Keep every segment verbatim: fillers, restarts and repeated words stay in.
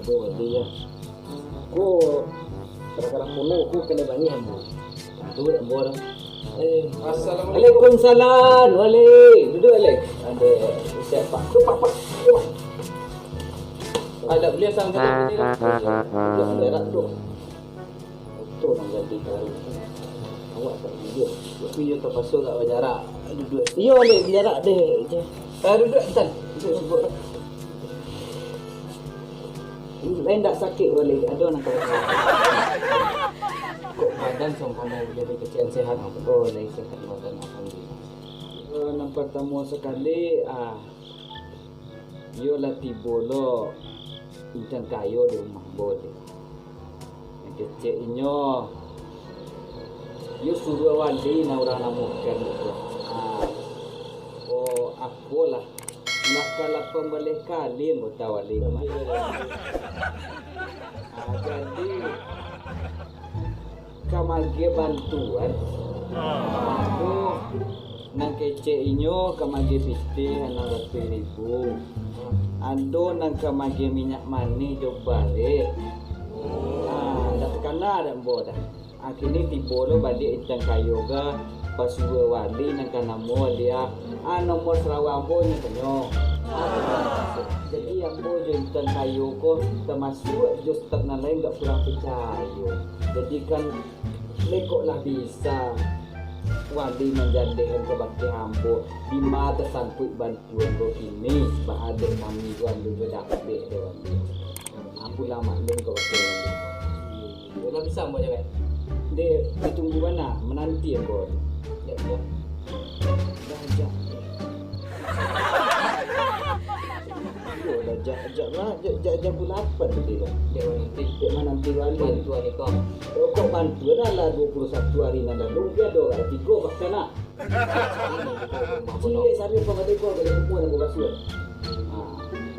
Oh, dia. Ko kadang-kadang pulo ko kena bangih ambo. Tu ambo dah. Eh, assalamualaikum. Waalaikumsalam. Wale, duduk, Wale. Ada siapa? Tu, Pak, Pak. Tu, Pak. Ada beliau sang tadi. Duduk, duduk, duduk. Oto nan jadi karu. Awak tak jujur. Tapi iyo tapaso agak bajarak. Duduk. Iyo, Wale, bajarak deh. Ah, duduk, Intan. Duduk, duduk. Lai ndak sakik, Wale? Ado nan ka... Kok badan sampano jadi kecek an sehat? Oh, lai sehat badan, alhamdulillah. Eh, nan partamo sakali, ah, iyo lah tibo lo Intan Kayo di rumah ambo tu. Nan kecek inyo, iyo suruah Wali nan urang namokan tu. Ah, oh, apolah. Lah ka lapan baleh kali anggota Wali kamari. Ah, jadi, ka maagiah bantuan. Ado nan kecek inyo ka maagiah pitih anam ratuih ribu. Ado nan ka maagiah minyak manih jo barek. Ah, ndak takana dek ambo dah. Akhirnyo tibo lo baliak Intan Kayo ka pasuruah Wali nan ka namo Wali, ah, ah, nomor sarawa ambo nyo tanyo. Ah, jadi ambo jo Intan Kayo ko tamasuak jo staf nan lain agak kurang picayo. Jadi kan, lekok lah bisa Wali manjalehan kabake ambo, dima tasangkuik bantuan ko kini, baa dek kami ko ambo jo dapek dek Wali. Ambo lah maklum kabake Wali. Iyo, lah bisa ambo jawek. Dek, ditunggu bana, mananti ambo. Dek, dek. Dah, jak. Iyo, dah, jak, jak, jak, jak, jak, jam lapan tadi lah. Dek mananti. Dek mananti Wali. Bantuan iko. Oh, kok bantuan lah, lah duo puluah satu ari nan lalu, dia ado lah tigo bahkan lah. Ciek sajo pamadepo, gado kumpua nan babasuah. Ha.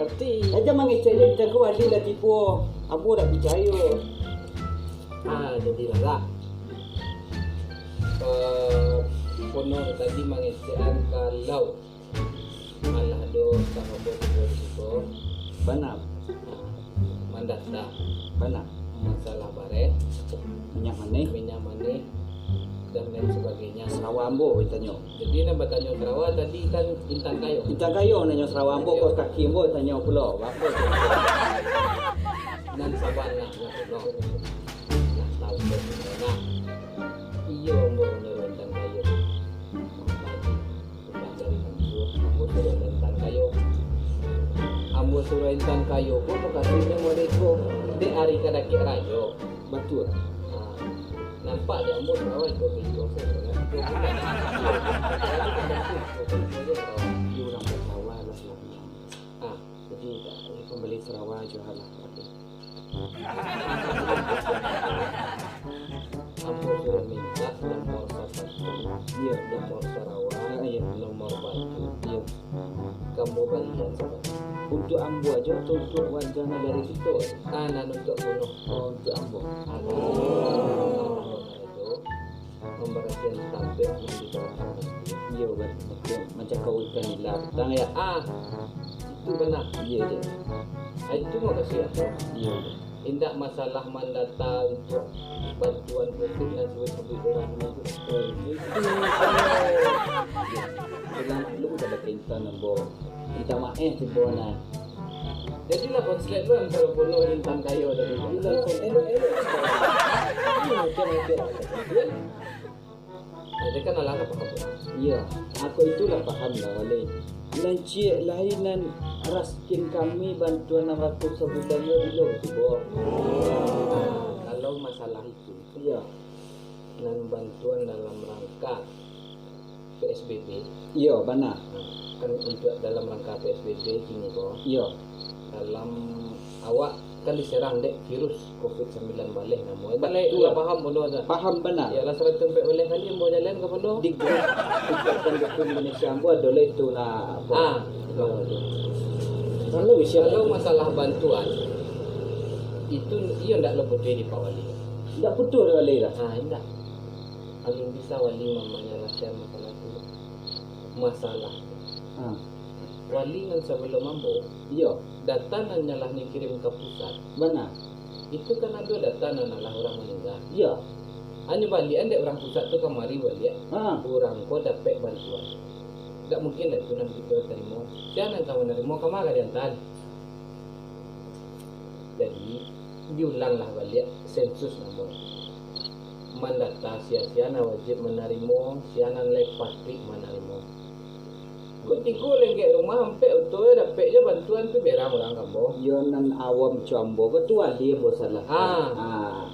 Berarti raja mangecek je, bintang ko Wali lah tibo. Ambo dak picayo. Ha, jadi lah. Eh, Pono tadi mangecek kalau alah ado sahabat tibo di siko. Bana. Ha. Mandata. Bana. Masalah bareh, minyak manih, minyak manih, dan lain sebagainya. Sarawa ambo batanyo. Jadi, nan batanyo sarawa tadi kan Intan Kayo. Intan Kayo nanyo sarawa ambo, kaus kaki ambo tanyo pulo. Apo tu? Nan sabananyo pulo. Nah, tahu tu, nah. Iyo, ambo nyo Intan Kayo. Ambo suruah Intan Kayo. Ambo suruah Intan Kayo ko mukasuiknyo model ko. Dek ari ka dakek rayo. Batua. Ha. Nampak dek ambo sarawa iko beko. Iyo, urang basarawa lah. Ha. Jadi, dak pambali sarawa juo lah. Ambo sudah minta nomor sapatu. Iyo, nomor sarawa. Ah, iyo. Nomor baju. Iyo. Ka ambo balian sabananyo. Untuak ambo ajo atau untuak warga nagari kito? Ah, nan untuak Pono. Oh, untuak ambo. Ah, nan untuak Pono. Pambarasian tampek nan di balakang. Iyo, batua. Mancakau ikan nila patang, yo. Ah, itu bana. Iyo, iyo. Ah, itu makasuik ambo. Iyo. Indak masalah mandata untuak bantuan covid nan sabuik-sabuik urang dulu tu. Oh, itu. Bilang lu udah ada perintah, ambo. Minta maaf, cubo nah. Jadilah konslet lu antaro Pono jo Intan Kayo tadi. Elok, elok. Oke, oke. Jadi kan alah lah paham. Iyo, aku itu lah paham lah, Wali. Nan ciek lai nan raskin kami bantuan anam ratuih sabulan lo bilo tibo. Kalau masalah itu, iyo. Nan bantuan dalam rangka P S B B. Iyo, bana. Nah, kan untuak dalam rangka P S B B kini ko. Iyo. Dalam awak kan diserang dek virus covid sambilan baleh namo. Batua. Lah paham Pono tu? Paham bana. Yo lah, saratuih ampek baleh kali ambo jalan ka Pono. Di grup Indonesia ambo ado lah itu nah, apo? Ah. Kalau bisa. Kalau masalah bantuan, itu iyo ndak lo putuih di Pak Wali. Ndak putuih di Wali lah. Ah, indak. Kalau bisa Wali manyalasaikan masalah tu. Masalah. Ah. Wali nan sabalum ambo, iyo, data nan nyo lah nyo kirim ka pusat. Bana. Itu kan ado data nan alah urang maningga. Iyo. Anyo baliak an dek urang pusat tu kamari baliak. Ha. Urang ko dapek bantuan. Dak mungkin lah itu nan kito tarimo. Sia nan ka manarimo, kama ka diantaan. Jadi, diulanglah baliak sensus nan baru. Mandata sia-sia nan wajib manarimo, sia nan lai patuik manarimo. Kok tigo lenggek rumah, ampek oto dapek jo bantuan tu, berang urang ka ambo. Iyo, nan awam co ambo ko tu wali ambo salahkan. Ah. Ah.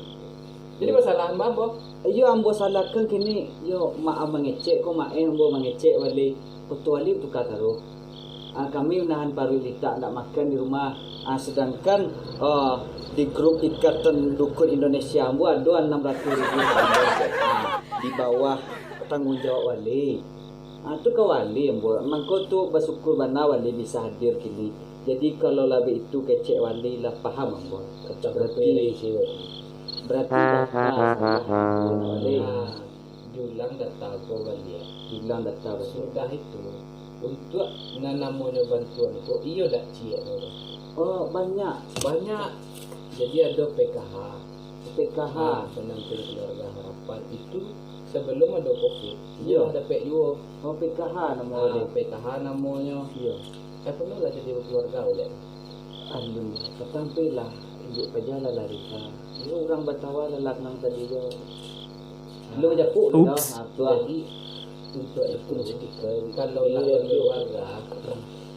Jadi, iyo, basalahan ma ambo? Iyo, ambo salahkan kini. Iyo, maaf mangecek ko, maaf ambo mangecek wali. Oto wali tuka taruih. Ah, kami unahan paruik litak, ndak makan di rumah. Ah, sadangkan, ah, di grup Ikatan Dukun Indonesia ambo ado anam ratuih ribu tambah, ah, di bawah tangguang jawab wali. Ah, tu ka wali ambo. Mangko tu basyukur bana wali bisa hadir kini. Jadi, kalau lah baitu kecek wali, lah paham ambo. Kacau berarti, berarti dah salah ambo wali. Ah. Diulang data ko baliak. Diulang data baliak. Sudah itu, untuak nan namonyo bantuan ko, iyo dak ciek ko? Oh, banyak. Banyak. Jadi ado P K H. P K H. Ah, penampilan keluarga harapan itu sebelum ado covid. Iyo. Iyo lah dapek juo. Oh, P K H namo. Ah, deh. P K H namonyo. Iyo. Eh, pernah lah jadi keluarga, Ulek? Alun, patang tu lah, injek paja lah lari ka. Iyo, urang batawa lah lanang tadi jo. Belum japuik dah. Oops. Ah, tu lah. Jadi, untuk itu, kalau nak keluarga,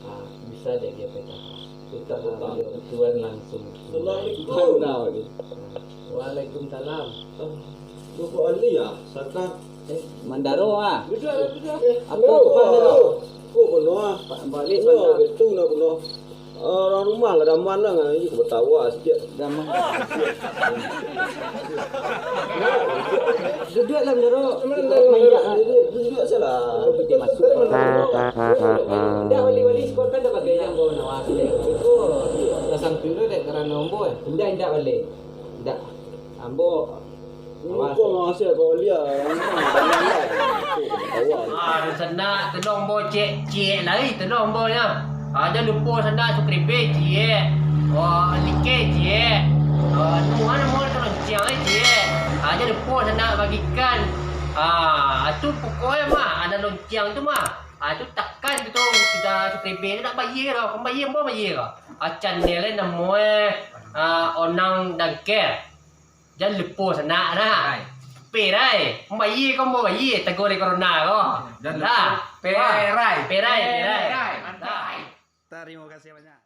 ah, bisa dek dia P K H. Kita buka bantuan langsung. Assalamualaikum. Tahu lah, Ulek. Waalaikumsalam. Bapak Ali ya, sakat. Eh, Mandaro ah. Duduk lah, duduk lah. Eh, apa no, tu, Mandaro? Kok kono ah? Pak, balik, oh, sebentar. Betul nak kono. Orang rumah lah, dah mana ngah, ini ketawa sikit. Dah mana? Duduk lah, Mandaro. Duduk, duduk, duduk, duduk salah. Betul masuk. Indak, wali-wali, sekolah kan dah bagai yang bawa nawa. Itu, dah samping tu, dek, kerana ombo, eh. Indak, indak, wali. Indak. Ambo Awas. Muko mangasuah kau lia. Ah, sanak, tolong bo ciek-ciek lai, tolong bo nyo. Ah, jan lupo sanak subscribe ciek. Oh, like ciek. Oh, anu, anu, anu, lonceng ai ciek. Ah, jan lupo sanak bagikan. Ah, tu pokoknyo mah, ado lonceng tu mah. Ah, tu takan tu, tu. Sudah subscribe tu nak bayar lah. Kan bayar, bo bayar lah. Ah, channel e namo e, ah, Onang Dangkek. Jan lupo sanak nah. Perai. Perai. Mambayie ko, mambayie. Tago dari corona ko. Jan lupo. Nah. Perai. Perai, perai. Perai. Mantap. Tarimo kasih banyak.